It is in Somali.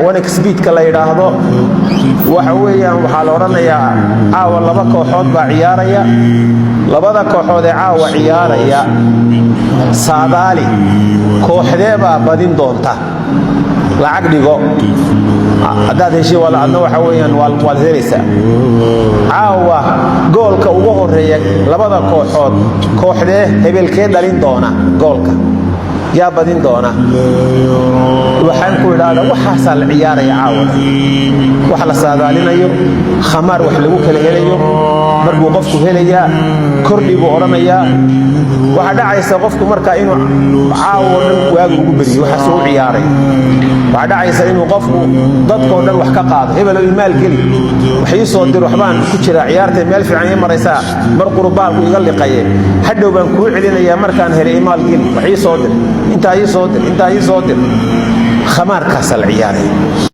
1xBet-ka la yidhaahdo waxa weeyaan, waxaa la odhanayaa caawa laba kooxood baa ciyaaraya. Labada kooxood ee caawa ciyaaraya, saadaali kooxdee baa badin doonta, lacag dhigo. Haddaad heshay adna waxa weeyaan waad helaysaa. Caawa goolka ugu horeeya labada kooxood, kooxdee, hebelkee dhalin doona goolka, yaa badin doona? Waxaan ku idhaahda, waxaasaa la ciyaaraya caawada, wax la saadaalinayo, khamaar wax lagu kala helayo. Mar buu qofku helayaa, kordhi buu odhanayaa. Waxaa dhacaysa qofku marka inuu caawo dhan waagu ugu beriyo waxaasuu u ciyaaray. Waxaa dhacaysa inuu qofku dadkao dhan wax ka qaado: "Hebelo, imaal geli, wax ii soo dir, waxbaan ku jiraa, ciyaartay meel fiican ii maraysaa, mar qurubaalku iga liqaye, hadhow baan kuu celinayaa markaan helay, imaal geli, wax ii soo dir, intaa ii soo dir, intaa ii soo dir." Khamaarkaasaa la ciyaaraya.